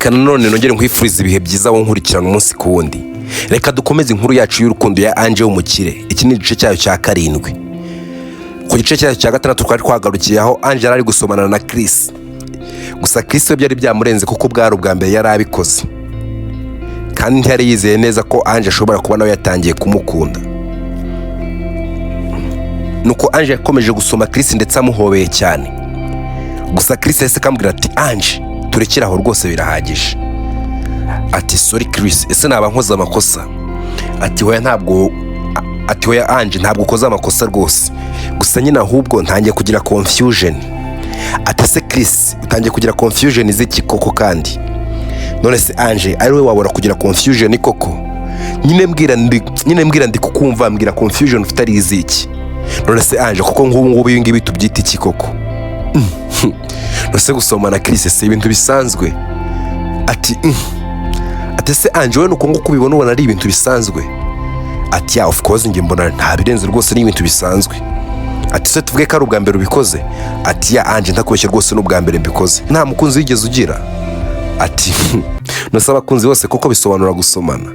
Reka nanone nongere nkwifuriza ibihe byiza wowe nkurikirana umunsi ku wundi. Reka dukomeze inkuru yacu y'urukundo ya Ange w'umukire. Iki ni igice cyayo cya karindwi. Ku gice cyayo cya gatandatu twari twagarukiye aho Ange yari ari gusomana na Chris. Gusa Chris we byari byamurenze kuko bwari ubwa mbere yari abikoze, kandi ntiyari yizeye neza ko Ange ashobora kuba nawe yatangiye kumukunda. Nuko Ange yakomeje gusoma Chris ndetse amuhobeye cyane. Gusa Chris yahise akambwira ati: "Ange, turekere aho rwose, birahagije." Ati: "Sorry Chris, ese naba nkoze amakosa?" Ati: "Hoya ntabwo." Ati: "Hoya Ange, ntabwo ukoze amakosa rwose, gusa nyine ahubwo ntangiye kugira confusion." Ati: "Ese Chris, utangiye kugira confusion z'iki koko?" "Kandi none se Ange, ari we wabura kugira confusion koko? Nyine mbwira, ndi kukumva, mbwira confusion ufite ari iziki. None se Ange, kuko nk'ubu ngubu ibi ngibi tubyita iki koko? None se gusomana, Chris, si ibintu bisanzwe?" Ati: Ati: "Ese Ange, wowe nuko nguko ubibona, ubona ari ibintu bisanzwe?" Ati: "Yeah, of course, njye mbona nta birenze rwose, ni ibintu bisanzwe." Ati: "Se tuvuge ko ari ubwa mbere ubikoze?" Ati: "Yeah Ange, ntakubeshye rwose, ni ubwa mbere mbikoze." "Nta mukunzi wigeze ugira?" Ati: "Nose abakunzi bose koko bisobanura gusomana?"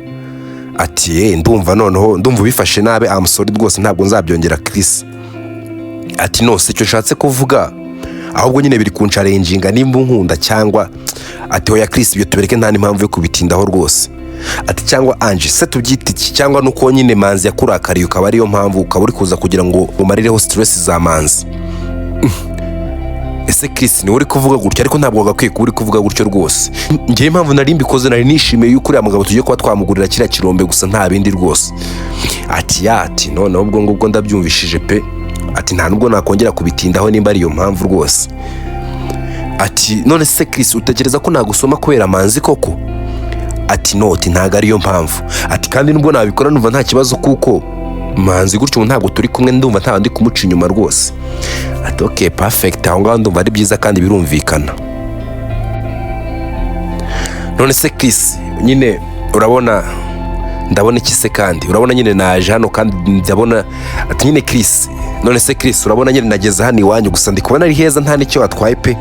Ati: "Ye, ndumva noneho ndumva ubifashe nabi. I'm sorry rwose, ntabwo nzabyongera Chris." Ati: "No, si icyo nshatse kuvuga, ahubwo nyine biri kunchallenginga nimba unkunda cyangwa." Ati: "Hoya Chris, ibyo tubereke, nta n'impamvu yo kubitindaho rwose." Ati: "Cyangwa Ange, se tubyite iki? Cyangwa nuko nyine Manzi yakurakariye, ukaba ariyo mpamvu ukaba uri kuza kugira ngo umarireho stress za Manzi?" "Ese Chris, niwe uri kuvuga gutyo? Ariko ntabwo wagakwiye kuba uri kuvuga gutyo rwose. Ngewe impamvu nari mbikoze, nari nishimiye yuko uriya mugabo tugiye kuba twamugurira kiriya kirombe gusa, nta bindi rwose." Ati: "Yeah." Ati: "Noneho ubwo ngubwo ndabyumvishije pe." Ati: "Nta nubwo nakongera kubitindaho nimba ari iyo mpamvu rwose." Ati: "None se Chris, utekereza ko nagusoma kubera Manzi koko?" Ati: "No," ati, "ntabwo ariyo mpamvu." Ati: "Kandi nubwo nabikora numva nta kibazo, kuko Manzi gutyo ubu ntabwo turi kumwe, ndumva nta ndi kumuca inyuma rwose." Ati: "Ok, perfect, aho ngaho ndumva ari byiza kandi birumvikana. None se Chris, nyine urabona." "Ndabona iki se kandi?" "Urabona nyine naje hano kandi ndabona." Ati: "Nyine Chris, none se Chris, urabona nyine nageze hano iwanyu, gusa ndi kubona ari heza, nta n'icyo watwaye pe."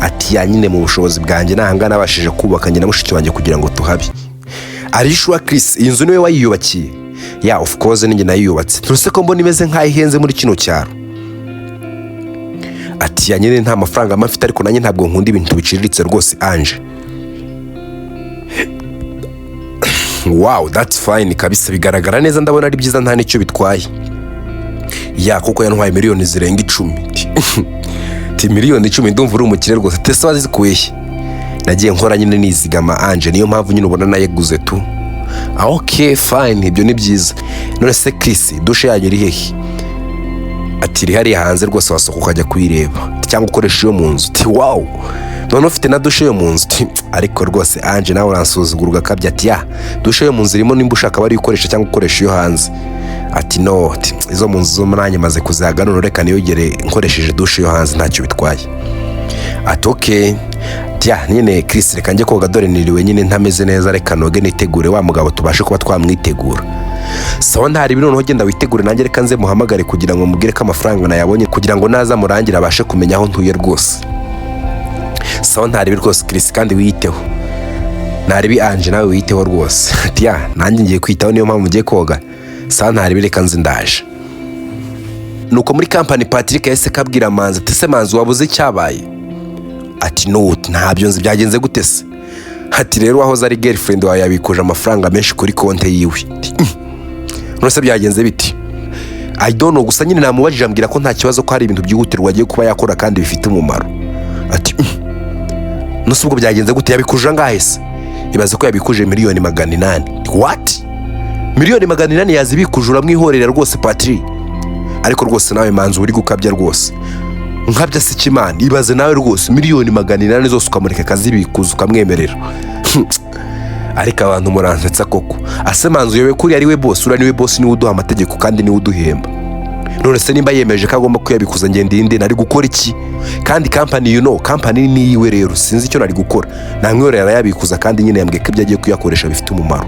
Ati: "Yeah, nyine mu bushobozi bwanjye nahanga nabashije kubaka njye na mushiki wanjye kugira ngo tuhabe." "Are you sure, Chris? Iyi nzu niwe wayiyubakiye?" "Yeah, of course, ninjye nayiyubatse." "Ntuse ko mbona imeze nk'aho ihenze muri kino cyaro?" Ati: "Yeah, nyine nta mafaranga mba mfite, ariko nanjye ntabwo nkunda ibintu biciriritse rwose Ange." "Wow, that's fine kabisa, bigaragara neza, ndabona ari byiza, nta n'icyo bitwaye." "Yeah, kuko yantwaye miliyoni zirenga 10." Ti: "Miliyoni 10? Ndumva uri umukire rwose. Tese wazikuye he?" "Nagiye nkora nyine nizigama Ange, niyo mpamvu nyine ubona nayiguze tu." "Ah, ok, fine, ibyo ni byiza. None se Chris, dushe yanyu iri hehe?" Ati: "Iri hariya hanze rwose, wasohoka ukajya kuyireba cyangwa ukoresha iyo mu nzu." Ti: "Wow, none ufite na dushe yo mu nzu?" Ti: "Ariko rwose Ange, nawe uransuzugura ugakabya." Ati: "Yeah, dushe yo mu nzu irimo, nimba ushaka bari ukoresha cyangwa ukoresha iyo hanze." Ati: "No," ati, "izo mu nzu zo nanjye maze kuzihaga, none reka niyogere nkoresheje dushe yo hanze, ntacyo bitwaye." Ati: "Ok." Ati: "Yeah nyine Chris, reka njye koga, dore niriwe nyine ntameze neza, reka noge nitegure wa mugabo tubashe kuba twamwitegura." "Sawa, ntari noneho genda witegure, nanjye reka nze muhamagare kugira ngo mubwire ko amafaranga nayabonye, kugira ngo naza murangire abashe kumenya aho ntuye rwose." "Sawa, ntaribi rwose Chris, kandi wiyiteho." "Ntaribi Ange, nawe wiyiteho rwose." Ati: "Yeah, nanjye ngiye kwitaho, niyo mpamvu ngiye koga. Sawa, ntaribi, reka nze ndaje." Nuko muri kampani Patrick yahise kabwira Manzi ati: "Ese Manzi, wabuze icyabaye?" Ati: "No, ntabyo nzi, byagenze gute se?" Ati: "Rero wahoze ari girlfriend wawe yabikuje amafaranga menshi kuri konti yiwe." Ati: "None se byagenze biti?" "I don't know, gusa nyine namubajije ambwira ko nta kibazo, ko hari ibintu byihutirwa agiye kuba yakora kandi bifite umumaro." Ati: "None ubwo byagenze gute? Yabikuje angahe se?" "Ibaze ko yabikuje miliyoni 800." "What? Miliyoni 800 yazibikuje? Uramwihorera rwose Patrick." "Ariko rwose nawe Manzi uri gukabya rwose." "Nkabya se ikimana? Ibaze nawe rwose, miliyoni 800 zose ukamureka akazibikuza, ukamwemerera. Ariko abantu muransetsa koko. Ase Manzi, uyobewe ko uriya ari we boss? Uriya niwe boss, niwe uduha amategeko kandi niwe uduhemba. None se nimba yemeje ko agomba kuyabikuza, ngenda indi nari gukora iki? Kandi kampani, kampani ni iyiwe, rero sinzi icyo nari gukora. Namwiyorera arayabikuza, kandi nyine yambwiye ko ibyo agiye kuyakoresha bifite umumaro."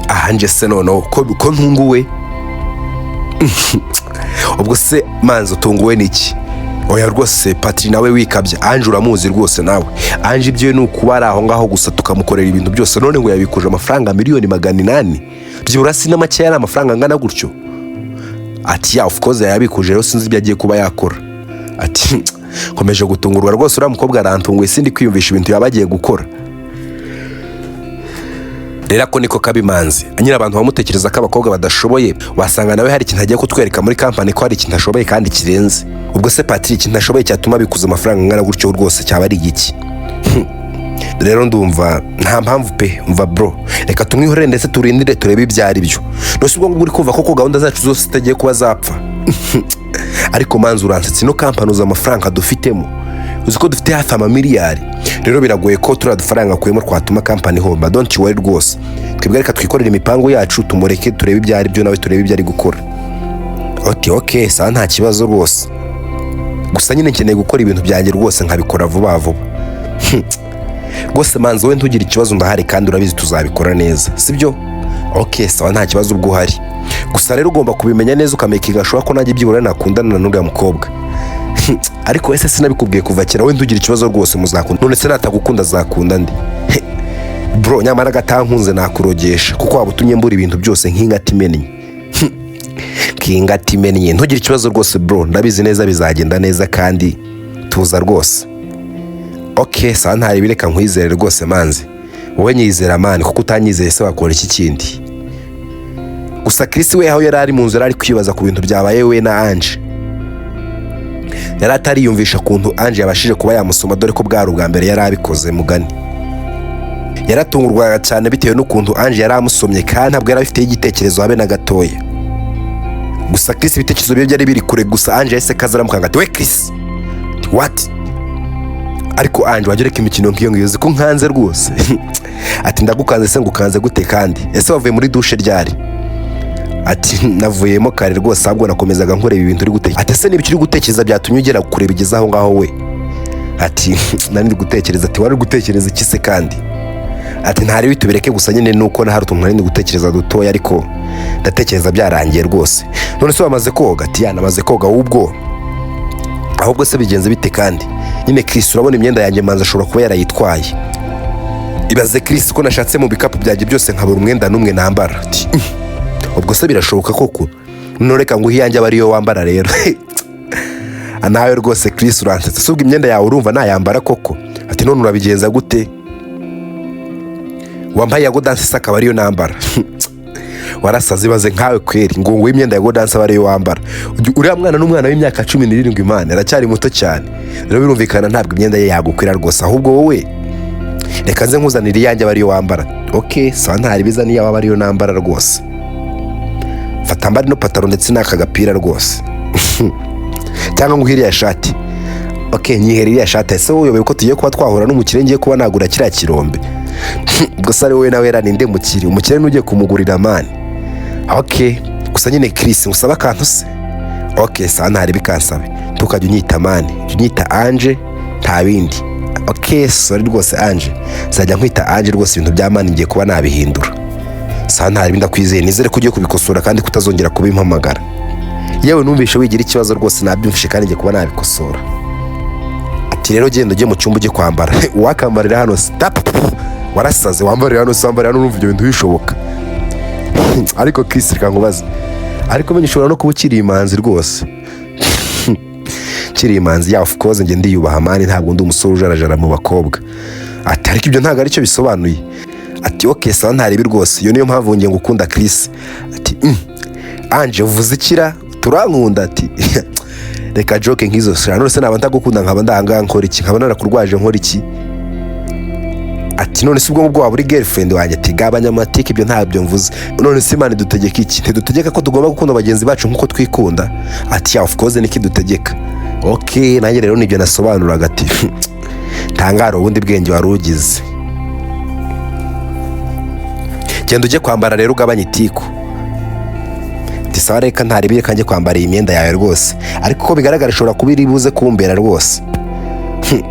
"Aha nje se noneho ko ntunguwe? Ubwo se Manzi utunguwe n'iki?" Oya rwose Patri, nawe wikabye. Ange uramuzi rwose nawe. Ange ibyo ni ukuba ari aho ngaho gusa, tukamukorera ibintu byose. None ngo yabikuje amafaranga 800,000,000, byibura si n'amakeya, ari amafaranga angana gutyo. Ati: "Yeah, of course yayabikuje." Rero sinzi ibyo agiye kuba yakora. Ati: "Nkomeje gutungurwa rwose, uriya mukobwa arantunguye, sindi kwiyumvisha ibintu yaba agiye gukora." Rero ako niko kabimanzi nyine. Abantu bamutekereza ko abakobwa badashoboye, wasanga nawe hari ikintu agiye kutwereka muri kampani, ko hari ikintu ashoboye kandi kirenze. Ubwo se Patrick, ikintu ashoboye cyatuma abikuza amafaranga angana gutyo rwose cyaba ari igiki? Rero ndumva nta mpamvu pe. Umva bro, reka tumwihorere, ndetse turindire turebe ibyo ari byo. Nose ubwo ngubwo uri kumva koko gahunda zacu zose zitagiye kuba zapfa? Ariko manzi uransetse. Ino kampani uzi amafaranga dufitemo? Uzi ko dufite hafi amamiliyari? Rero biragoye ko turiya dufaranga akuyemo twatuma kampani ihomba. Don't worry rwose, twebwe reka twikorere imipango yacu, tumureke turebe ibyo ari byo, nawe turebe ibyo ari gukora. Ok, sawa, nta kibazo rwose. Gusa nyine nkeneye gukora ibintu byanjye rwose, nkabikora vuba vuba rwose. Manzi, wowe ntugire ikibazo, ndahari kandi urabizi tuzabikora neza, sibyo? Ok, sawa, nta kibazo ubwo uhari. Gusa rero ugomba kubimenya neza, ukamakinga sure ko nanjye byibura nakundana na n'uriya mukobwa. Ariko ese sinabikubwiye kuva kera? Wowe ntugire ikibazo rwose, muzakunda. None se natagukunda azakunda ndi? Bro, nyamara agatankunze nakurogesha, kuko waba utumye mbura ibintu byose nk'ingata imennye, nk'ingata imennye. Ntugire ikibazo rwose bro, ndabizi neza bizagenda neza, kandi tuza rwose. Ok, sawa, ntari reka nkwizere rwose manzi. Wowe nyizera man, kuko utanyizeye se wakora iki kindi? Gusa Chris we aho yari ari mu nzu, yari ari kwibaza ku bintu byabaye we na Ange. Yari atariyumvisha ukuntu Ange yabashije kuba yamusoma, dore ko bwari ubwa mbere yari abikoze. Mugani yaratungurwaga cyane bitewe n'ukuntu Ange yari amusomye, kandi ntabwo yari abifiteho igitekerezo habe na gatoya. Gusa Chris ibitekerezo bye byari biri kure. Gusa Ange yahise kaza aramukanga, ati: "We Chris." "What?" "Ariko Ange, wajya ureka imikino nk'iyo ngiyo, uzi ko nkanze rwose?" Ati: "Ndagukanze se ngukanze gute kandi? Ese wavuye muri dushe ryari?" Ati: "Navuyemo kare rwose, ahubwo nakomezaga nkureba ibintu uri gutekereza." Ati: "Ese niba uri gutekereza byatumye ugera kure bigeze aho ngaho we?" Ati: "Nari ndi gutekereza." Ati: "Wari uri gutekereza iki se kandi?" Ati: "Ntari tubireke, gusa nyine nuko hari utuntu nari ndi gutekereza dutoya, ariko ndatekereza byarangiye rwose. None se wamaze koga?" Ati: "Yeah, namaze koga." Ahubwo se bigenze bite kandi? "Nyine Chris, urabona imyenda yanjye manzi ashobora kuba yarayitwaye. Ibaze Chris ko nashatse mu bikapu byanjye byose nkabura umwenda n'umwe nambara." Ati: "Ubwo se birashoboka koko? None reka nguhe iyanjye abe ariyo wambara." "Rero nawe rwose Chris uransetse. Se ubwo imyenda yawe urumva nayambara koko?" Ati: "None urabigenza gute? Wambaye iya Godanse se akaba ariyo nambara?" "Warasaze, ibaze nkawe kweri ngo nguhe imyenda ya Godanse abe ariyo wambara." Uriya mwana n'umwana w'imyaka 17, imana aracyari muto cyane. Rero birumvikana ntabwo imyenda ye yagukwira rwose. Ahubwo wowe reka nze nkuzanire iyanjye abe ariyo wambara. Ok, sawa, ntari biza niyo waba ariyo nambara rwose. Fata mbari no pataro ndetse n'aka gapira rwose, cyangwa nguhe iriya shati. Ok, nyihera iriya shati. Ese wowe uyobewe ko tugiye kuba twahura n'umukire, ngiye kuba nagura kiriya kirombe? Gusa ari wowe nawe ninde mukire? Umukire n'ugiye kumugurira man. Ok, gusa nyine Chris, ngusaba akantu se? Ok, sawa, ntari bikansabe. Ntukajya unyita man, jya unyita Ange, nta bindi. Ok, sorry rwose Ange, nzajya nkwita Ange rwose, ibintu bya man ngiye kuba nabihindura. Sawa, ntari ndakwizeye, nizere ko ugiye kubikosora kandi kutazongera kubimpamagara. Yewe numvishe wigira ikibazo rwose, nabyumvishe kandi ngiye kuba nabikosora. Ati: "Rero genda ujye mu cyumba ujye kwambara." "Wakambarira hano stop, warasaze? Wambarira hano se? Wambarira hano, urumva ibyo bintu bishoboka?" "Ariko Chris, reka nkubaze, ariko menya ushobora no kuba ukiri imanzi rwose." "Kiri imanzi? Yeah, of course, njye ndiyubaha man, ntabwo ndi umusore ujarajara mu bakobwa." Ati: "Ariko ibyo ntabwo aricyo bisobanuye." Ati: "Ok, sawa, ntaribi rwose, iyo niyo mpamvu ngiye ngukunda Chris." Ati: Ange, uvuze ikira turankunda?" Ati: "Reka joke nk'izo sha. None se naba ntagukunda nkaba ndahangaha nkora iki? Nkaba narakurwaje nkora iki?" Ati: "None se ubwo ngubwo waba uri girlfriend wanjye?" Ati: "Gabanya amatike, ibyo ntabyo mvuze. None se Imana idutegeka iki? Ntidutegeka ko tugomba gukunda bagenzi bacu nk'uko twikunda?" Ati: "Yeah, of course, niko idutegeka." "Ok, nanjye rero nibyo nasobanuraga." Ati: "Tangara ubundi bwenge wari ugize. Genda ujye kwambara rero, ugabanye itiku." Ati: "Sawa, reka ntaribi, reka njye kwambara iyi myenda yawe rwose, ariko uko bigaragara ishobora kuba iri buze kumbera rwose."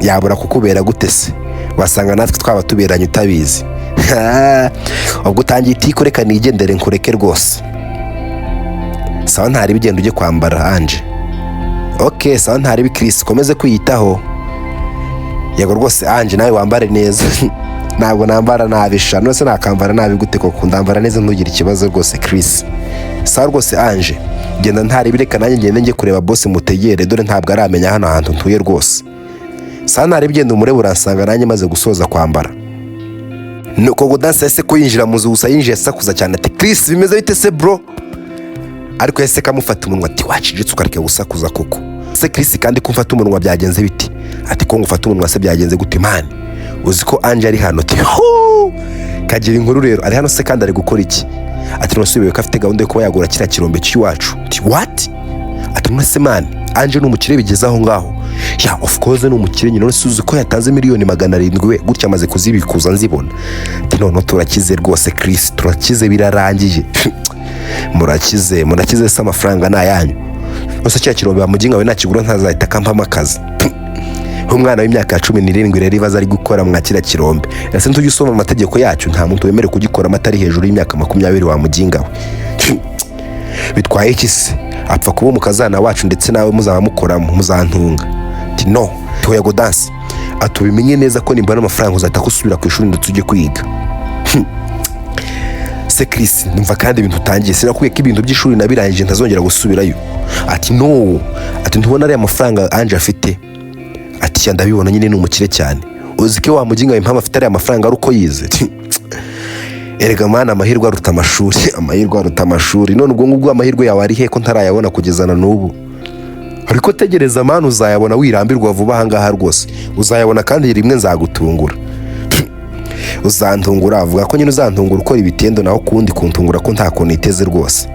"Yabura kukubera gute se? Wasanga natwe twaba tuberanye utabizi. Ubwo utangiye itiku, reka nigendere nkureke rwose." "Sawa, ntari bigenda ujye kwambara Ange." Ok, sawa, ntaribi Chris, ukomeze kwiyitaho. Yego rwose Ange, nawe wambare neza. Ntabwo nambara nabi sha, none se nakambara nabi gute koko? Ndambara neza, ntugire ikibazo rwose Chris. Sawa rwose Ange, genda ntaribi, reka nanjye ngende njye kureba boss mutegere, dore ntabwo aramenya hano hantu ntuye rwose. Sawa ntaribi, genda umurebe, uransanga nanjye maze gusoza kwambara. Nuko Gaudence yahise ko yinjira mu nzu, gusa yinjiye asakuza cyane ati: "Chris, bimeze bite se bro?" Ariko yahise kamufata umunwa ati: "Wacecetse ukareka gusakuza koko se Chris? Kandi ko mfata umunwa byagenze biti?" Ati: "Ko ngufata umunwa se byagenze gute man? Uzi ko Ange ari hano?" Ati: "Hu kagira inkuru rero! Ari hano se kandi ari gukora iki?" Ati: "None ko afite gahunda yo kuba yagura kiriya kirombe cy'iwacu." Ati: "What?" Ati: "None se man, Ange ni umukire bigeze aho ngaho?" "Yeah, of course ni umukire nyine. None se uzi ko yatanze miliyoni 700 we? Gutya amaze kuzibikuza nzibona." Ati: "Noneho turakize rwose Chris, turakize, birarangiye." "Murakize, murakize se amafaranga ni ayanyu? None kiriya kirombe bamuginga we nakigura ntazahita akampamo akazi?" Umwana w'imyaka ya 17 rero, ibaze ari gukora mwa kiriya kirombe. Ese ntujya usoma amategeko yacyo? Nta muntu wemerewe kugikoramo atari hejuru y'imyaka 20 wa muginga we. "Bitwaye iki se? Apfa kuba umukazana wacu, ndetse nawe muzaba mukoramo muzantunga." Ati: "No toya Gaudence." Ati: "Ubimenye neza ko nimbona amafaranga uzahita usubira ku ishuri ndetse ujye kwiga." "Se Chris, numva kandi ibintu utangiye, sinakubwiye ko ibintu by'ishuri nabirangije ntazongera gusubirayo?" Ati: "No." Ati: "Ntubona ariya mafaranga Ange afite?" Ati: "Yeah, ndabibona nyine, ni umukire cyane. Uzi ko wa muginga impamvu afite ariya mafaranga ari uko yize? Erega mana, amahirwe aruta amashuri, amahirwe aruta amashuri. None ubwo ngubwo amahirwe yawe ari he ko ntarayabona kugeza na n'ubu? Ariko tegereza man, uzayabona, wirambirwa vuba ahangaha rwose uzayabona, kandi rimwe nzagutungura." "Uzantungura?" Avuga ko nyine uzantungura ukora ibitendo, naho kundi kuntungura ko nta kuntu iteze rwose.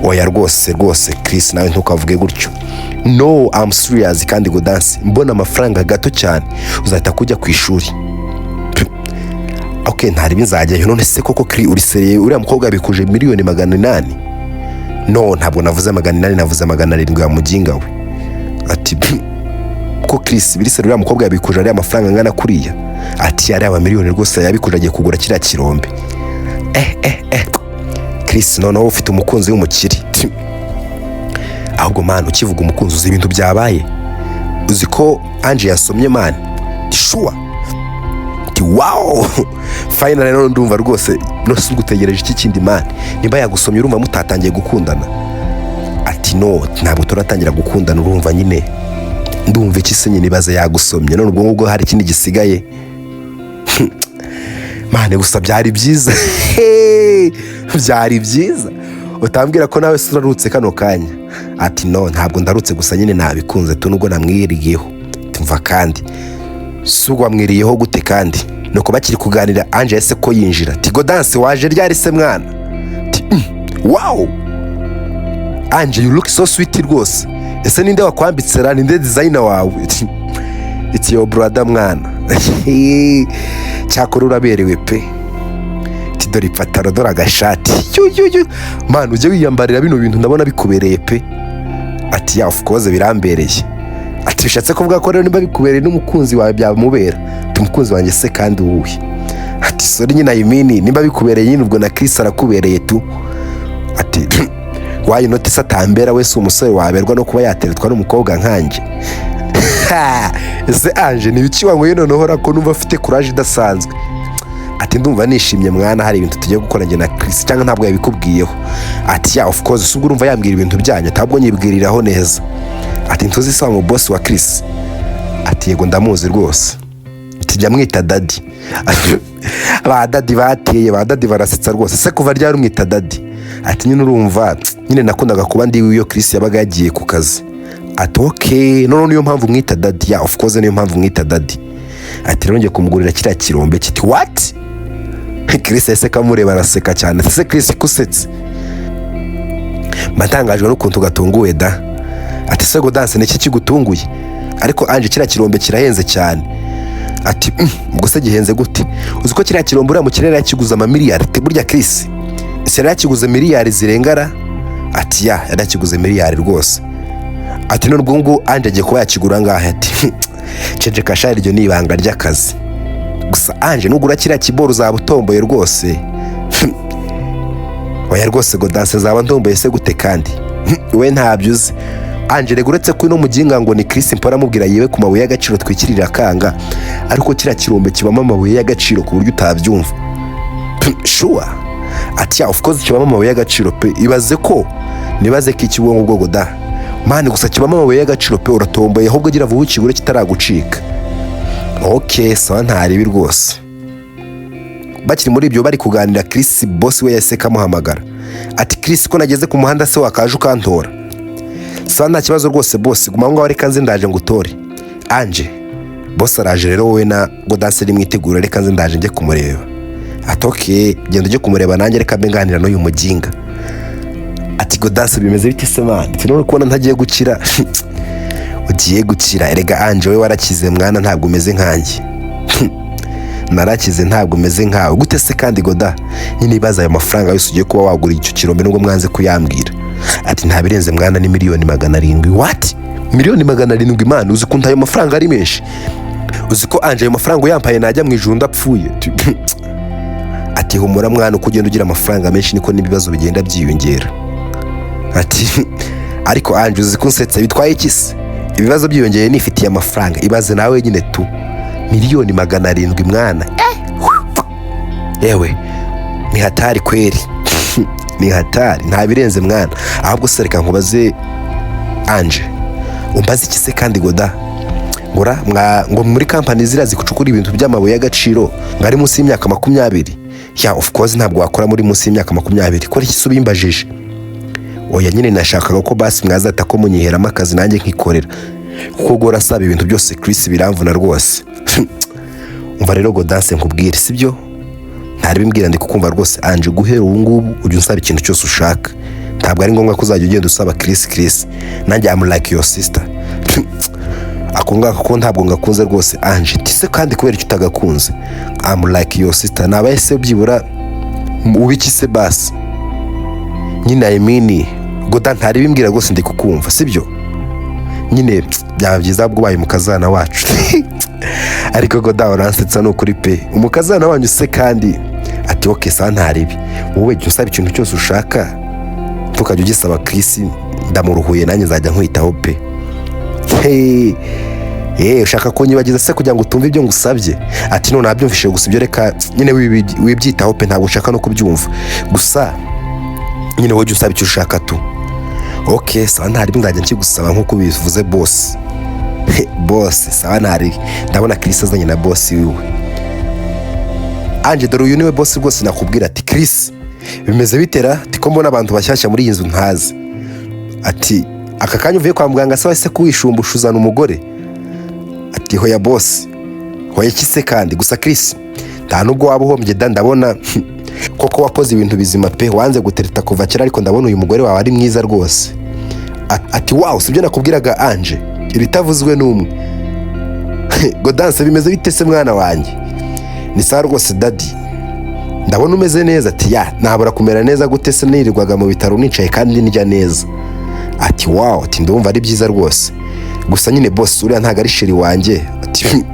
"Oya rwose rwose Chris, nawe ntukavuge gutyo." "No, I'm serious. Kandi Gaudence, mbona amafaranga gato cyane uzahita kujya ku ishuri." "Ok, ntaribi, nzajyayo. None se koko Chris, uri sérieux? Uriya mukobwa yabikuje miliyoni 800?" "No, ntabwo navuze 800, navuze 700 ya muginga we." Ati: "Ko Chris, biri sérieux, uriya mukobwa yabikuje ariya mafaranga angana kuriya?" Ati: "Ariya mamiliyoni rwose yabikuje, agiye kugura kiriya kirombe." "Eh eh eh, Chris, noneho ufite umukunzi w'umukire." "Ahubwo man, ukivuga umukunzi, uzi ibintu byabaye? Uzi ko Ange yasomye man?" "Sure?" Ati: "Wow, finally! None ndumva rwose. None se ugutegereje iki kindi man? Nimba yagusomye, urumva mutatangiye gukundana?" Ati: "No, ntabwo turatangira gukundana. Urumva nyine." "Ndumva iki se nyine? Ibaze yagusomye, none ubwo ngubwo hari ikindi gisigaye man? Gusa byari byiza, byari byiza. Utambwira ko nawe se urarutse kano kanya?" Ati: "No, ntabwo ndarutse, gusa nyine nabikunze tu, nubwo namwiriyeho." Tumva kandi si ubwo wamwiriyeho gute kandi? Nuko bakiri kuganira, Ange yahise ko yinjira ati: "Gaudence, waje ryari se mwana?" Ati: Wow Ange, you look so sweet rwose. Ese ninde wakwambitse ra? Ninde designer wawe?" Ati: "It's your brother mwana. Cyakora uraberewe pe." Ati: "Dore ipataro, dore agashati. Yu yu yu man, ujye wiyambarira bino bintu, ndabona bikubereye pe." Ati: "Yeah, of course birambereye." Ati: "Bishatse kuvuga ko rero niba bikubereye n'umukunzi wawe byamubera." Ati: "Umukunzi wanjye se kandi uwuhe?" Ati: "Sorry nyine, I mean nimba bikubereye nyine, ubwo na Chris arakubereye tu." Ati: "Why not se atambera? We si umusore waberwa no kuba yateretwa n'umukobwa nkanjye? Ese Ange, ni ibiki wanyweye noneho ko numva afite courage idasanzwe?" Ati: "Ndumva nishimye mwana, hari ibintu tugiye gukora njye na Chris. Cyangwa ntabwo yabikubwiyeho?" Ati: "Yeah, of course. Ubwo urumva yambwira ibintu byanyu? Ntabwo nyibwiriraho neza." Ati: "Ntuzi se wa mu boss wa Chris?" Ati: "Yego, ndamuzi rwose." Ati: "Jya mwita daddy." Ati: "Ba daddy bateye, ba daddy barasetsa rwose. Se kuva ryari umwita daddy?" Ati: "Nyine urumva nyine nakundaga kuba ndi iyo Chris yabaga yagiye ku kazi." Ati: "Ok, noneho niyo mpamvu mwita daddy?" "Yeah, of course niyo mpamvu mwita daddy." Ati: "Rero ngiye kumugurira kiriya kirombe." Kiti: "What?" Chris yahise kamureba araseka cyane. "Ese Chris, kusetse? Mba ntangajwe n'ukuntu gatunguwe da." Ati: "Se Gaudence, niki kigutunguye? Ariko Ange, kiriya kirombe kirahenze cyane." Ati: "Ubwo se gihenze gute? Uzi ko kiriya kirombe uriya mukire yari yakiguze amamiliyari?" Ati: "Burya Chris yari yakiguze miliyari zirengara?" Ati: "Yeah, yari yakiguze miliyari rwose." Ati: "None ubwo ngubu Ange agiye kuba yakigura angahe?" Ati: "Ceceka sha, iryo ni ibanga ry'akazi. Gusa Ange, nugura kiriya kiboro uzaba utomboye rwose." "Oya rwose Gaudence, nzaba ntomboye se gute kandi we ntabyo uzi?" Angele, uretse ko ino muginga ngo ni Chris mpora amubwira yiwe ku mabuye y'agaciro twikirira akanga, ariko kiriya kirombe kibamo amabuye y'agaciro ku buryo utabyumva. Sure? Ati yeah, of course kibamo amabuye y'agaciro pe. Ibaze ko nibaze ko iki ubwo ngubwo da man, gusa kibamo amabuye y'agaciro pe. Uratomboye ahubwo, gira vuba ukigure kitaragucika. Ok, sawa, ntaribi rwose. Bakiri muri ibyo bari kuganira, Chris boss we yahise kamuhamagara ati: "Chris, ko nageze ku muhanda se wakaje ukantora?" "Sawa, nta kibazo rwose boss, guma aho ngaho, reka nze ndaje ngutore." Anje, boss araje rero, wowe na Godanse mwitegura, reka nze ndaje njye kumureba. Ati: "Ok, genda ujye kumureba, nanjye reka mbe nganira n'uyu muginga." Ati: "Godanse, bimeze bite se man?" Ati: "None kubona ntagiye gukira?" "Ugiye gukira erega Anje, we warakize mwana, ntabwo umeze nkanjye. Narakize, ntabwo umeze nkawe." "Gute se kandi Goda?" "Nyine ibaze ayo mafaranga yose ugiye kuba wagura icyo kirombe nubwo mwanze kuyambwira." Ati: "Nta birenze mwana, ni 700,000,000." "What? 700,000,000 man? Uzi ukuntu ayo mafaranga ari menshi? Uzi ko Anje ayo mafaranga uyampaye najya mu ijuru ndapfuye?" Ati: "Humura mwana, uko ugenda ugira amafaranga menshi niko n'ibibazo bigenda byiyongera." Ati: "Ariko Anje, uzi ko unsetse? Bitwaye iki se ibibazo byiyongeye nifitiye amafaranga? Ibaze nawe nyine tu, 700,000,000 mwana. Yewe, ni hatari kweri, ni hatari. Nta birenze mwana. Ahubwo se reka nkubaze." "Anje, umbaze iki se kandi Goda?" Ngora ngo muri kampani ziriya zicukura ibintu by'amabuye y'agaciro ngo ari munsi y'imyaka 20. Yeah, of course ntabwo wakora muri munsi y'imyaka 20. Kora iki se ubimbajije? "Oya nyine, nashakaga ko basi mwazata ko munyiheramo akazi nanjye nkikorera, kuko gora asaba ibintu byose Chris biramvuna rwose." "Umva rero Godanse, nkubwire sibyo?" "Ntari bimbwira, ndi kukumva rwose Anje. Guhera ubu ngubu ujya unsaba ikintu cyose ushaka. Ntabwo ari ngombwa ko uzajya ugenda usaba Chris. Chris, nanjye am like your sister." "Ako ngako ko ntabwo ngakunze rwose Anje." "Tise kandi kubera icyo utagakunze? Am like your sister, nabaye se byibura ubiki se basi nyine?" "I mean, Goda, ntari bimbwira rwose, ndi kukumva sibyo? Nyine byaba byiza ubwo ubaye umukazana wacu." "Ariko Goda, uransetsa ni ukuri pe. Umukazana wanyu se kandi?" Ati: "Ok, sawa, ntaribi, wowe jya usaba ikintu cyose ushaka, ntukajya ugisaba Chris, ndamuruhuye, nanjye nzajya nkwitaho pe." "Hey, ushaka kunyibagiza se kugira ngo utumve ibyo ngusabye?" Ati: "None nabyumvishije, gusa ibyo reka nyine wibyitaho pe, ntabwo ushaka no kubyumva. Gusa nyine wowe jya usaba icyo ushaka tu." "Ok, sawa, ntaribi, nzajya nkigusaba nk'uko ubivuze boss." "Boss, sawa, ntaribi." Ndabona Chris azanye na boss wiwe. "Anje, dore uyu niwe boss rwose nakubwira." Ati: "Chris, bimeze bitera?" Ati: "Ko mbona abantu bashyashya muri iyi nzu ntazi?" Ati: "Aka kanya uvuye kwa muganga se wahise kuwishumbusha uzana umugore?" Ati: "Hoya boss." "Hoya iki se kandi? Gusa Chris, nta nubwo waba uhombye da, ndabona koko wakoze ibintu bizima pe. Wanze gutereta kuva kera, ariko ndabona uyu mugore wawe ari mwiza rwose." Ati: "Wow, sibyo nakubwiraga Anje, iritavuzwe n'umwe. Godanse, bimeze bite se mwana wanjye?" "Ni sawa rwose daddy, ndabona umeze neza." Ati: "Yeah, nabura kumera neza gute se nirirwaga mu bitaro nicaye kandi ndya neza?" Ati: "Wow." Ati: "Ndumva ari byiza rwose. Gusa nyine boss, uriya ntabwo ari chérie wanjye." Ati: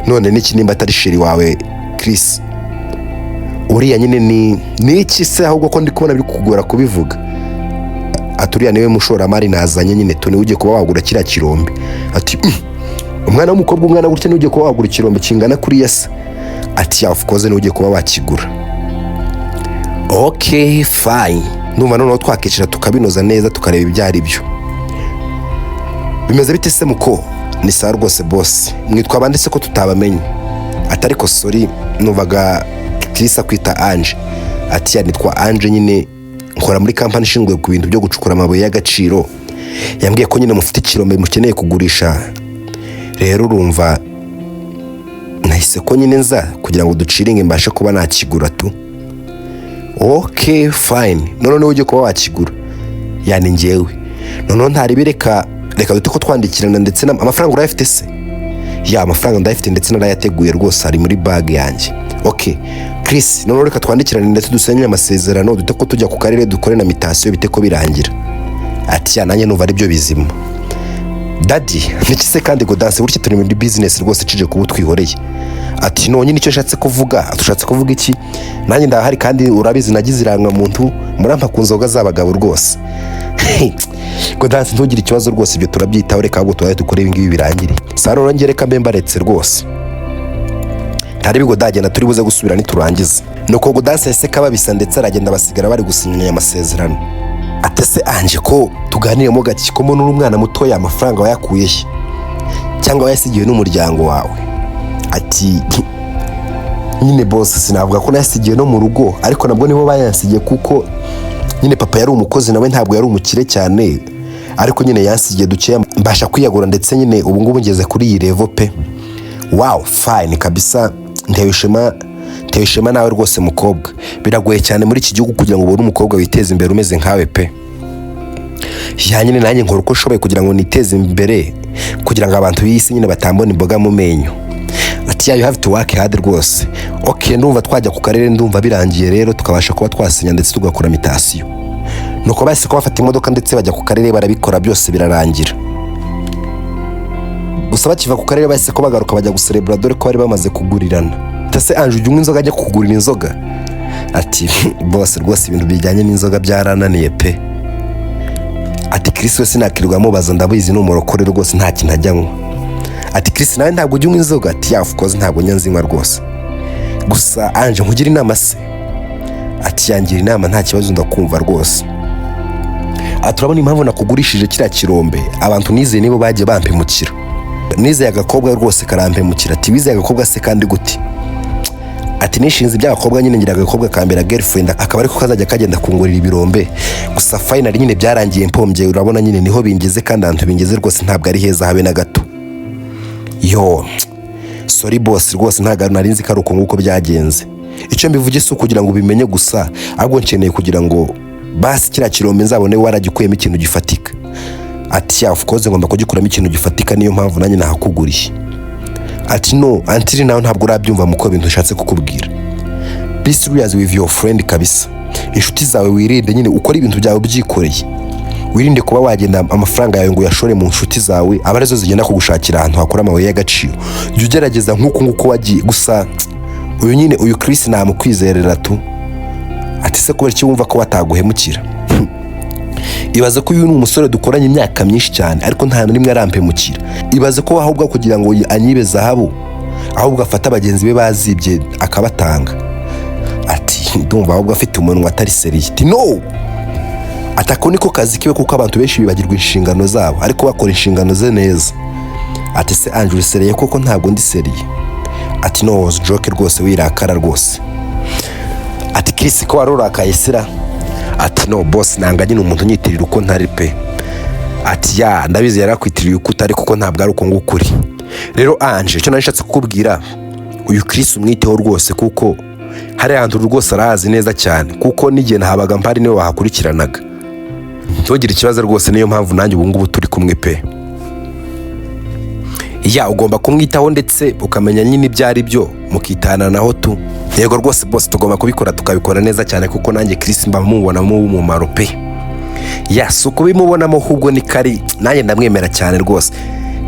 "None niki nimba atari chérie wawe Chris?" "Uriya nyine ni iki se ahubwo ko ndi kubona biri kugora kubivuga?" Ati: "Uriya niwe mushoramari nazanye nyine tu, niwe ugiye kuba wagura kiriya kirombe." Ati: Umwana w'umukobwa ungana gutya niwe ugiye kuba wagura ikirombe kingana kuriya se?" Ati: "Yeah, of course niwe ugiye kuba wakigura." "Ok, fine, ndumva noneho twakicara tukabinoza neza, tukareba ibyo ari byo. Bimeze bite se muko?" "Ni sawa rwose boss. Mwitwa bande se ko tutabamenye?" Ati: "Ariko sorry, numvaga Chris akwita Ange." Ati: "Yeah, nitwa Ange nyine, nkora muri kampani ishinzwe ku bintu byo gucukura amabuye y'agaciro. Yambwiye ko nyine mufite ikirombe mukeneye kugurisha, rero urumva nahise ko nyine nza kugira ngo duciringe mbashe kuba nakigura tu." "Ok, fine, none niwe ugiye kuba wakigura?" "Yani njyewe noneho ntari, reka reka dute ko twandikirana ndetse amafaranga urayafite se?" "Yeah, amafaranga ndayafite, ndetse narayateguye rwose, ari muri bag yanjye." "Ok Chris, noneho reka twandikirane ndetse dusenye amasezerano, dute ko tujya ku karere dukore na mutation, bite ko birangira." Ati: "Yeah, nanjye numva aribyo bizima." Daddy, niki se kandi? Godanse, burya turi muri business rwose, cije kuba utwihoreye. Ati: "None nicyo nshatse kuvuga." Ati: "Ushatse kuvuga iki?" "Nanjye ndahari kandi urabizi nagize irangamuntu, murampa ku nzoga z'abagabo rwose." "Godanse, ntugire ikibazo rwose, ibyo turabyitaho. Reka ahubwo tubaye dukore ibi ngibi birangire." Saro rero, reka mbe mbaretse rwose, ntari bigo dagenda, turi buze gusubira niturangiza. Nuko Godanse yahise kababisa ndetse aragenda, basigara bari gusinyanya amasezerano. Atese Anje, ko tuganiremo gake, ko mbona uri umwana mutoya, amafaranga wayakuye he cyangwa wayasigiwe n'umuryango wawe? Ati: "Nyine boss, sinavuga ko nayasigiwe no mu rugo, ariko nabwo nibo bayansigiye, kuko nyine papa yari umukozi, nawe ntabwo yari umukire cyane, ariko nyine yansigiye dukeya mbasha kwiyagura, ndetse nyine ubu ngubu ngeze kuri iyi level pe." "Wow, fine kabisa, ntewe ishema, ntewe ishema nawe rwose mukobwa. Biragoye cyane muri iki gihugu kugira ngo ubone umukobwa witeza imbere umeze nkawe pe." "Yeah, nyine nanjye nkora uko nshoboye kugira ngo niteze imbere, kugira ngo abantu b'isi nyine batambona imboga mu menyo." Ati: "Yeah, you have to work hard rwose. Okay, ndumva twajya ku karere, ndumva birangiye rero, tukabasha kuba twasinya ndetse tugakora mutation." Nuko bahise ko bafata imodoka ndetse bajya ku karere, barabikora byose birarangira. Gusa bakiva ku karere bahise ko bagaruka bajya guserebura, dore ko bari bamaze kugurirana. Ese Anje, ujya unywa inzoga? Ajya kukugurira inzoga? Ati: "Boss rwose, ibintu bijyanye n'inzoga byarananiye pe." Ati: "Chris we sinakirirwa amubaza, ndabizi ni umurokore rwose, nta kintu ajya anywa." Ati: "Chris, nawe ntabwo ujya unywa inzoga?" Ati: "Yeah, of course, ntabwo njya nzinywa rwose. Gusa Anje, nkugira inama se?" Ati: "Yangira inama, nta kibazo, ndakumva rwose." Ati: "Urabona impamvu nakugurishije kiriya kirombe, abantu nizeye nibo bagiye bampemukira. Nizeye agakobwa rwose karampemukira." Ati: "Wizeye agakobwa se kandi gute?" Ati: "Nishinze iby'abakobwa nyine, ngira agakobwa kambera girlfriend, akaba ariko kazajya kagenda kungurira ibirombe. Gusa finally nyine byarangiye mpombye. Urabona nyine niho bingeze, kandi ahantu bingeze rwose ntabwo ari heza habe na gato." "Yo, sorry boss rwose, ntabwo nari nzi ko ari uko nguko byagenze. Icyo mbivuge si ukugira ngo ubimenye gusa, ahubwo nkeneye kugira ngo basi kiriya kirombe nzabone waragikuyemo ikintu gifatika." Ati: "Yeah, of course, ngomba kugikuramo ikintu gifatika, niyo mpamvu nanjye nahakuguriye." Ati: "No, until nawe ntabwo urabyumva muko bintu ushatse kukubwira. Be serious with your friend kabisa, inshuti zawe wirinde nyine, ukore ibintu byawe ubyikoreye, wirinde kuba wagenda amafaranga yawe ngo uyashore mu nshuti zawe, aba arizo zigenda kugushakira ahantu hakora amabuye y'agaciro. Jya ugerageza nk'uku nguku wagiye. Gusa uyu nyine, uyu Chris namukwizerera tu." Ati: "Se kubera iki wumva ko wataguhemukira?" "Ibaze ko uyu ni umusore dukoranye imyaka myinshi cyane, ariko nta na rimwe arampemukira. Ibaze ko ahubwo kugira ngo anyibe zahabu, ahubwo afata bagenzi be bazibye akabatanga." Ati: "Ndumva ahubwo afite umunwa atari sérieux." Ati: "No, ati ako niko kazi kiwe, kuko abantu benshi bibagirwa inshingano zabo, ariko bakora inshingano ze neza." Ati: "Se Anje, uri sérieux koko?" "Ntabwo ndi sérieux." Ati: "No joke rwose, wirakara rwose." Ati: "Chris, ko wari urakaye sira?" Ati: "No boss, nanga nyine umuntu unyitirira uko ntari pe." Ati: "Yeah, ndabizi yarakwitiriye uko utari, kuko ntabwo ari uko nguko uri. Rero Anje, icyo nari nshatse kukubwira, uyu Chris umwiteho rwose, kuko hariya hantu rwose arahazi neza cyane, kuko n'igihe nahabaga mpari niwe wahakurikiranaga. Ntugire ikibazo rwose, niyo mpamvu nanjye ubu ngubu turi kumwe pe. Yeah, ugomba kumwitaho ndetse ukamenya nyine ibyo ari byo, mukitananaho tu." "Yego rwose boss, tugomba kubikora, tukabikora neza cyane, kuko nanjye Chris mba mubonamo umumaro pe." Yeah, si ukubimubonamo ahubwo ni kari nanjye ndamwemera cyane rwose.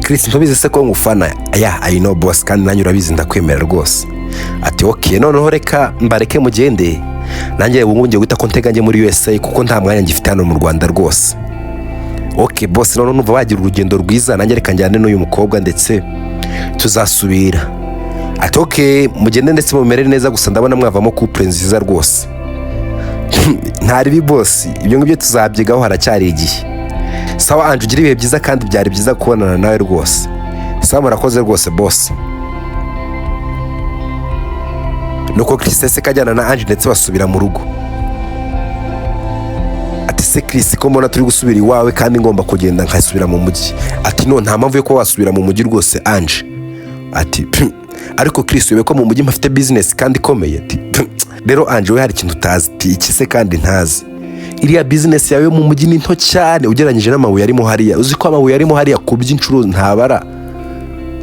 Chris, ntubizi se ko ngufana? Yeah, I know boss, kandi nanjye urabizi ndakwemera rwose. Ati: "Okay, noneho reka mbareke mugende, nanjye ubu ngubu ngiye guhita ko ntega njye muri USA, kuko nta mwanya ngifite hano mu Rwanda rwose." "Okay boss, noneho numva wagira urugendo rwiza, nanjye reka njyane n'uyu mukobwa ndetse tuzasubira." Ati: "Okay, mugende ndetse mumere neza, gusa ndabona mwavamo couple nziza rwose." "Ntari bi boss, ibyo ngibyo tuzabyigaho, haracyari igihe." "Sawa Anje, ugira ibihe byiza, kandi byari byiza kubonana nawe rwose." "Sawa, murakoze rwose boss." Nuko Chris yahise kajyana na Anje ndetse basubira mu rugo. Ati: "Se Chris, ko mbona turi gusubira iwawe kandi ngomba kugenda nkasubira mu mujyi?" Ati: "No, nta mpamvu yo kuba wasubira mu mujyi rwose Anje." Ati: "Ariko Chris, wibe ko mu mujyi mpafite business kandi ikomeye." Ati: "Rero Anje, we hari ikintu utazi." Ati: "Iki se kandi ntazi?" "Iriya business yawe yo mu mujyi ni nto cyane ugereranyije n'amabuye arimo hariya. Uzi ko amabuye arimo hariya ku by'inshuro ntabara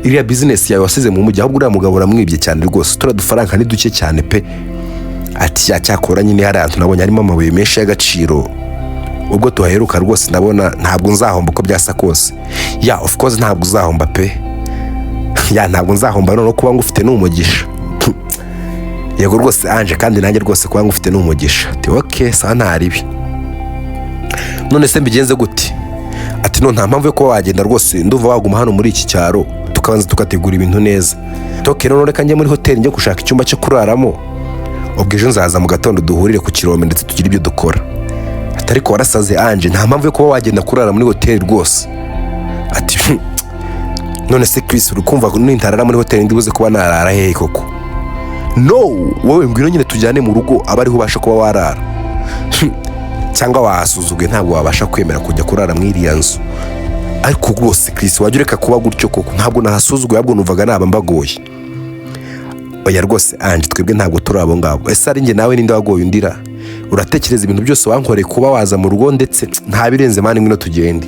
iriya business yawe wasize mu mujyi? Ahubwo uriya mugabo uramwibye cyane rwose, turiya dufaranga ni duke cyane pe." Ati: "Yeah, cyakora nyine hari ahantu nabonye harimo amabuye menshi y'agaciro." Ubwo tuhaheruka rwose ndabona ntabwo nzahomba uko byasa kose. Yeah, of course ntabwo uzahomba pe. Yeah, ntabwo nzahomba. Noneho kuba ngufite ni umugisha. Yego rwose Ange, kandi nanjye rwose kuba ngufite ni umugisha. Ati okay, sawa, ntaribi. None se mbigenze gute? Ati no, nta mpamvu yo kuba wagenda rwose, ndumva waguma hano muri iki cyaro tukabanza tugategura ibintu neza. Okay, none reka njye muri hoteli njye gushaka icyumba cyo kuraramo, ubwo ejo nzaza mu gatondo duhurire ku kirombe ndetse tugire ibyo dukora. Ati ariko warasaze Ange, nta mpamvu yo kuba wagenda kurara muri hoteli rwose. Ati none se Chris, uri kumva nintarara muri hoteli ndibuze kuba narara hehe koko? No, wowe ngwino nyine tujyane mu rugo abe ariho ubasha kuba warara, cyangwa wahasuzuguye ntabwo wabasha kwemera kujya kurara muri iriya nzu. Ariko rwose Chris, wajya ureka kuba gutyo koko? Ntabwo nahasuzuguye, ahubwo numvaga naba mbagoye. Oya rwose Ange, twebwe ntabwo turi abo ngabo. Ese ari njye nawe ninde wagoye undira? Uratekereza ibintu byose wankoreye kuba waza mu rugo ndetse nta birenze man, ngwino tugende.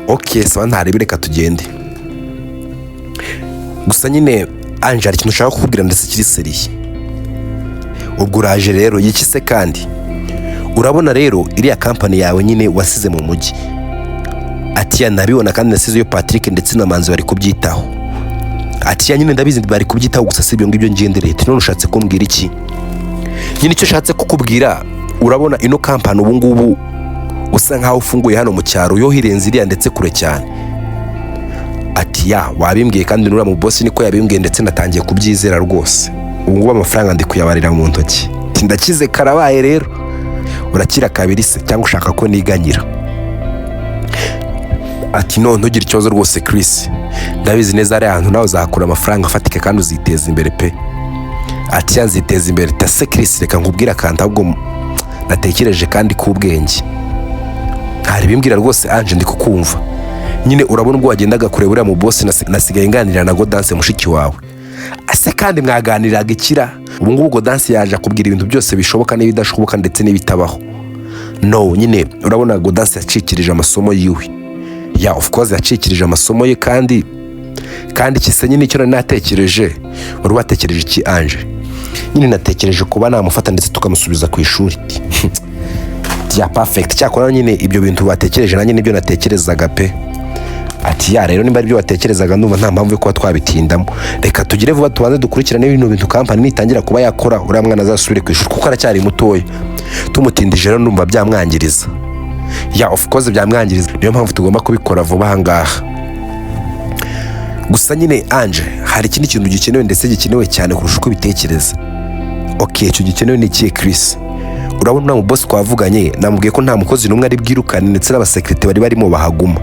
Okay, sawa, ntarebe, reka tugende. Gusa nyine Ange, hari ikintu ushaka kukubwira ndetse kiri sérieux. Ubwo uraje rero yiki se kandi? Urabona rero iriya kampani yawe nyine wasize mu mujyi. Ati yeah, nabibona kandi nasizeyo Patrick ndetse na Manzi bari kubyitaho. Ati yeah, nyine ndabizi bari kubyitaho, gusa si ibyo ngibyo ngendereye. Ati none ushatse kumbwira iki? Nyine icyo ushatse kukubwira, urabona ino kampani ubu ngubu usa nkaho ufunguye hano mu cyaro yo hirenze iriya ndetse kure cyane. Ati yeah, wabimbwiye kandi nuriya mu boss niko yabimbwiye ndetse natangiye kubyizera rwose. Ubu ngubu amafaranga ndi kuyabarira mu ntoki. Ati ndakize karabaye rero. Urakira kabiri se cyangwa ushaka ko niganyira? Ati no, ntugire ikibazo rwose Chris, ndabizi neza ari ahantu nawe uzahakura amafaranga afatika kandi uziteza imbere pe. Ati yeah, nziteza imbere. Tase Chris, reka nkubwire akantu ahubwo natekereje kandi k'ubwenge. Ntari bimbwira rwose Ange, ndi kukumva. Nyine urabona ubwo wagendaga kureba uriya mu boss, nasigaye nganira na Godanse mushiki wawe. Ase kandi mwaganiraga ikira? Ubu ngubu Godanse yaje akubwira ibintu byose bishoboka n'ibidashoboka ndetse n'ibitabaho. No nyine urabona Godanse yacikirije amasomo yiwe. Yeah, of course yacikirije amasomo ye kandi kise nyine icyo nari natekereje. Wari watekereje iki Ange? Nyine natekereje kuba namufata ndetse tukamusubiza ku ishuri. Yeah, perfect. Cyakora nyine ibyo bintu batekereje nanjye nibyo natekerezaga pe. Ati yeah, rero nimba aribyo watekerezaga ndumva nta mpamvu yo kuba twabitindamo. Reka tugire vuba tubanze dukurikirane ibintu bintu kampani nitangira kuba yakora, uriya mwana azasubire ku ishuri kuko aracyari mutoya. Tumutindije rero ndumva byamwangiriza. Yeah, of course byamwangiriza, niyo mpamvu tugomba kubikora vuba aha ngaha. Gusa nyine Ange, hari ikindi kintu gikenewe ndetse gikenewe cyane kurusha uko ubitekereza. Okay, icyo gikenewe ni ikihe Chris? Urabona uriya mu boss twavuganye, namubwiye ko nta mukozi n'umwe ari bwirukane ndetse n'abasekirite bari barimo bahaguma.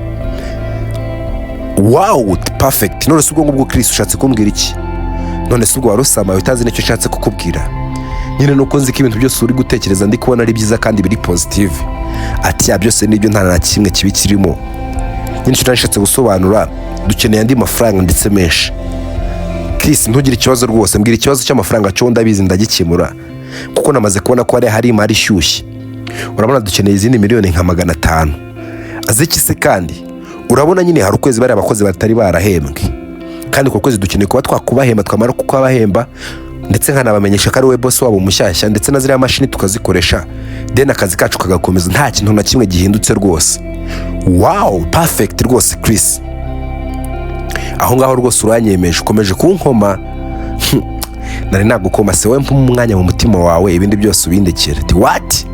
Wow, perfect. None se ubwo ngubwo Chris ushatse kumbwira iki? None se ubwo wari usamaye utazi n'icyo ushatse kukubwira? Nyine nuko nzi ko ibintu byose uri gutekereza ndi kubona ari byiza kandi biri positive. Ati yeah, byose nibyo, nta na kimwe kibi kirimo. Nyine icyo nashatse gusobanura, dukeneye andi mafaranga ndetse menshi. Chris, ntugire ikibazo rwose, mbwira ikibazo cy'amafaranga cyo ndabizi ndagikemura kuko namaze kubona ko hari imari ishyushye. Urabona dukeneye izindi miliyoni nka 500. Aziki se kandi? Urabona nyine hari ukwezi bariya abakozi batari barahembwe, kandi uko kwezi dukeneye kuba twakubahemba, twamara kukubahemba ndetse nkanabamenyesha ko ari we boss wabo mushyashya, ndetse na ziriya mashini tukazikoresha, then akazi kacu kagakomeza nta kintu na kimwe gihindutse rwose. Wow, perfect rwose Chris, aho ngaho rwose uranyemeje, ukomeje kunkoma. Nari nagukoma se? Wowe mpa umwanya mu mutima wawe, ibindi byose ubindekere. Ati what?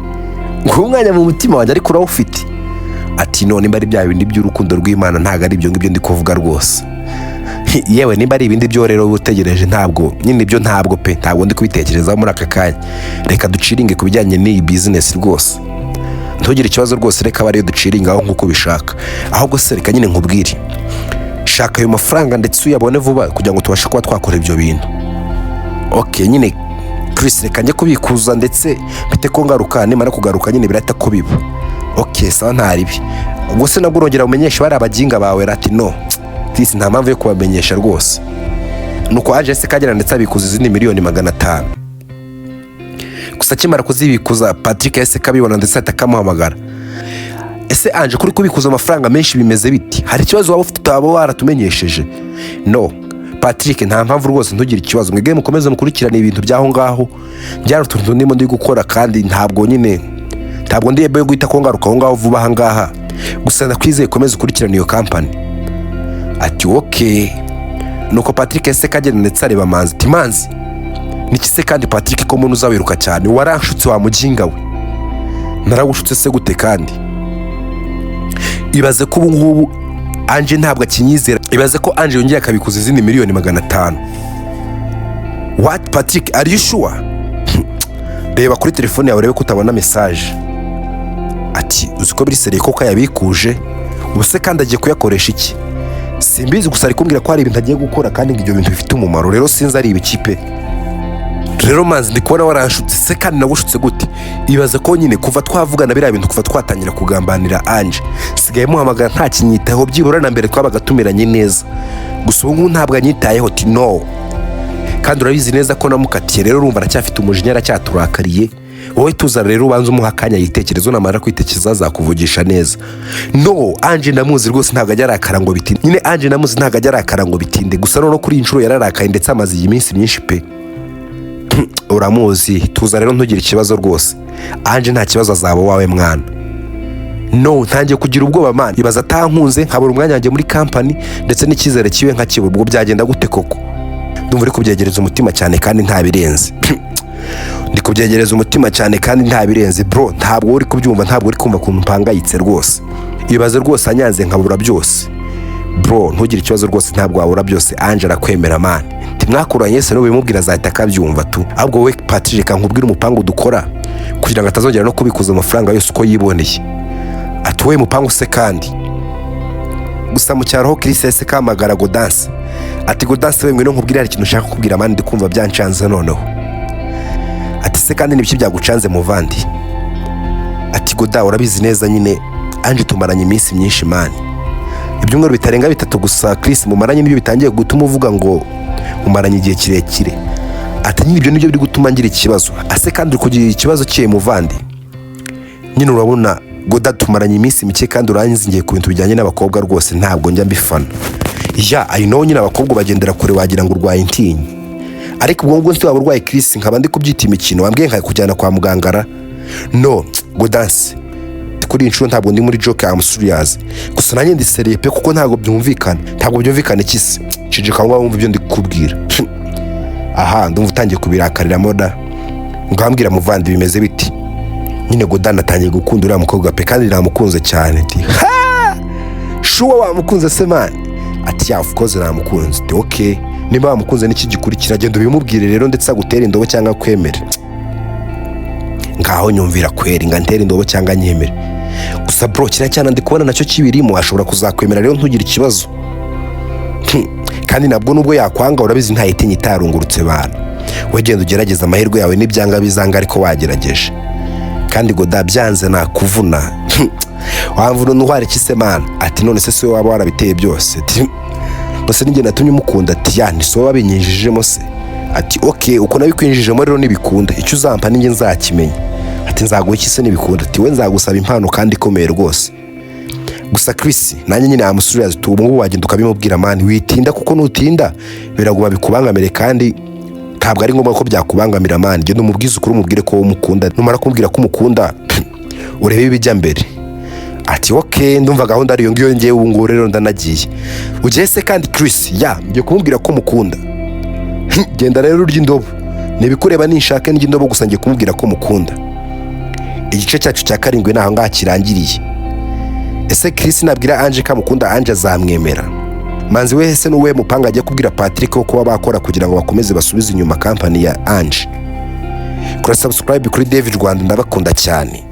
Nguha umwanya mu mutima wanjye? Ariko urawufite. Ati none nimba ari bya bindi by'urukundo rw'Imana, ntabwo ari ibyo ngibyo ndi kuvuga rwose. Yewe, nimba ari ibindi byo rero utegereje, ntabwo nyine ibyo ntabwo pe, ntabwo ndi kubitekerezaho muri aka kanya. Reka duciringe ku bijyanye n'iyi bizinesi rwose. Ntugire ikibazo rwose, reka abe ariyo duciringaho nk'uko ubishaka. Ahubwo se reka nyine nkubwire, shaka ayo mafaranga ndetse uyabone vuba kugira ngo tubashe kuba twakora ibyo bintu. Okay nyine Chris, reka njye kubikuza ndetse mpite ko ngaruka, nimara kugaruka nyine birahita ko biba. Okay, sawa, ntaribi. Ubwo se nabwo urongera umenyeshe bari abaginga bawe? Ati no Chris, nta mpamvu yo kubamenyesha rwose. Nuko aje se kagera ndetse abikuza izindi miliyoni 500. Gusa akimara kuzibikuza, Patrick yahise kabibona ndetse ahita akamuhamagara. Ese Ange, kuri kubikuza amafaranga menshi bimeze biti? Hari ikibazo waba ufite utaba waratumenyesheje? No Patrick, nta mpamvu rwose, ntugire ikibazo. Mwebwe mukomeze mukurikirane ibintu by'aho ngaho, byari utuntu ndimo ndi gukora kandi ntabwo nyine Ntabwo ndi able yo guhita ko ngaruka aho ngaho vuba aha ngaha, gusa ndakwizeye, komeza ukurikirane iyo company. Ati okay. Nuko Patrick ese kagenda, ndetse areba Manzi, ati Manzi, niki se kandi Patrick, ko mbona uzawiruka cyane? Waranshutse wa muginga we. Naragushutse se gute kandi? Ibaze ko ubu ngubu Ange ntabwo akinyizera. Ibaze ko Ange yongeye akabikuza izindi miliyoni 500. What, Patrick, are you sure? Reba kuri telefone yawe urebe ko utabona message. Ati uzi ko biri sérieux koko yabikuje? Ubu se kandi agiye kuyakoresha iki? Simbizi, gusa ari kumbwira ko hari ibintu agiye gukora kandi ngo ibyo bintu bifite umumaro. Rero sinzi ari ibiki pe. Rero Manzi, ndi kubona waranshutse. Se kandi nagushutse gute? Ibaze ko nyine kuva twavugana biriya bintu, kuva twatangira kugambanira Ange, sigaye muhamagara nta kinyitaho. Byibura na mbere twabaga tumeranye neza, gusa ubu ngubu ntabwo anyitayeho. Ti no, kandi urabizi neza ko namukatiye. Rero urumva aracyafite umujinya, aracyaturakariye. Wowe tuza rero, ubanza umuha akanya yitekerezo, namara kwitekereza azakuvugisha neza. No, Ange ndamuzi rwose, ntabwo ajya arakara ngo bitinde. Nyine Ange ndamuzi, ntabwo ajya arakara ngo bitinde, gusa noneho kuri iyi nshuro yararakaye, ndetse amaze iyi minsi myinshi pe. Uramuzi, tuza rero, ntugire ikibazo rwose. Ange nta kibazo, azaba uwawe mwana. No, ntangiye kugira ubwoba man. Ibaza atankunze, nkabura umwanya wanjye muri company, ndetse n'icyizere kiwe nkakibura, ubwo byagenda gute koko? Ndumva uri kubyegereza umutima cyane kandi nta birenze. Ndi kubyegereza umutima cyane kandi nta birenze bro. Ntabwo uri kubyumva, ntabwo uri kumva ukuntu mpangayitse rwose. Ibaze rwose anyanze nkabura byose. Bro, ntugire ikibazo rwose, ntabwo wabura byose. Ange arakwemera man, ntimwakuranye se? N'ubimubwira azahita akabyumva tu. Ahubwo wowe Patrick, reka nkubwire umupangu dukora kugira ngo atazongera no kubikuza amafaranga yose uko yiboneye. Ati wowe mupangu se kandi? Gusa mu cyaro ho Chris yahise kamagara Godanse, ati Godanse we, ngwino nkubwire, hari ikintu ushaka kubwira man, ndi kumva byancanze noneho. Ati se kandi nibiki byagucanze muvandi? Ati Goda, urabizi neza nyine Ange tumaranye iminsi myinshi man. Ibyumweru bitarenga 3 gusa Chris mumaranye nibyo bitangiye gutuma uvuga ngo mumaranye igihe kirekire. Ati nyine ibyo nibyo biri gutuma ngira ikibazo. Ase kandi uri kugira ikibazo kiye muvandi? Nyine urabona Goda, tumaranye iminsi mike kandi uranzingiye ku bintu bijyanye n'abakobwa rwose ntabwo njya mbifana. Yeah, I know, nyine abakobwa bagendera kure, wagira ngo urwaye intinyi. Ariko ubwo ngubwo waba urwaye Chris, nkaba ndi kubyita imikino, wambwiye nkakujyana kwa mugangara. No Godanse, kuri iyi nshuro ntabwo ndi muri joke, am serious. Gusa nanjye ndi sérieux pe, kuko ntabwo byumvikana. Ntabwo byumvikana iki se? Ceceka aho ngaho wumva ibyo ndi kukubwira. Aha ndumva utangiye kubirakariramo da. Ngambwira muvandi, bimeze biti? Nyine Godana atangiye gukunda uriya mukobwa pe, kandi namukunze cyane. Ati ha, sure, wamukunze se man? Ati yeah, of course namukunze. Ati okay, niba wamukunze n'iki gikurikira? Genda ubimubwire rero, ndetse agutere indobo cyangwa akwemere. Ngaho nyumvira kweri, nga ntere indobo cyangwa nyemere. Gusa bro, kiriya cyana ndi kubona nacyo kibirimo, ashobora kuzakwemera. Rero ntugire ikibazo. Kandi nabwo nubwo yakwanga, urabizi ntayitinya itarungurutse bana. We genda ugerageze amahirwe yawe, n'ibyanga bizanga ariko wagerageje. Kandi Goda, byanze nakuvuna. Wamvuna ntwara iki se mana? Ati none se si wowe waba warabiteye byose? Ati nose ninjye natumye umukunda? Ati yeah, ni so wabinyinjijemo se? Ati okay, uko nabikwinjijemo rero, nibikunda icyo uzampa ninjye nzakimenya. Ati nzaguha iki se nibikunda? Ati we nzagusaba impano kandi ikomeye rwose. Gusa Chris, nanjye nyine am serious tu. Ubu ngubu wagenda ukabimubwira man, witinda, kuko nutinda biraguma bikubangamire, kandi ntabwo ari ngombwa ko byakubangamira man. Genda umubwize ukuri, umubwire ko wowe umukunda. Numara kumubwira ko umukunda, urebe ibijya mbere. Ati okay, ndumva gahunda ariyo ngiyo. Ngewe ubu ngubu rero ndanagiye. Ugiye se kandi Chris? Yeah, ngiye kumubwira ko mukunda. Genda rero urya indobo, nibikureba, ninshake ndya indobo, gusa ngiye kumubwira ko mukunda. Igice cyacu cya karindwi ni aho ngaho kirangiriye. Ese Chris nabwira Ange ko amukunda, Ange azamwemera? Manzi we ese n'uwe mupanga agiye kubwira Patrick wo kuba bakora kugira ngo bakomeze basubize inyuma company ya Ange? Kora subscribe kuri David Rwanda, ndabakunda cyane.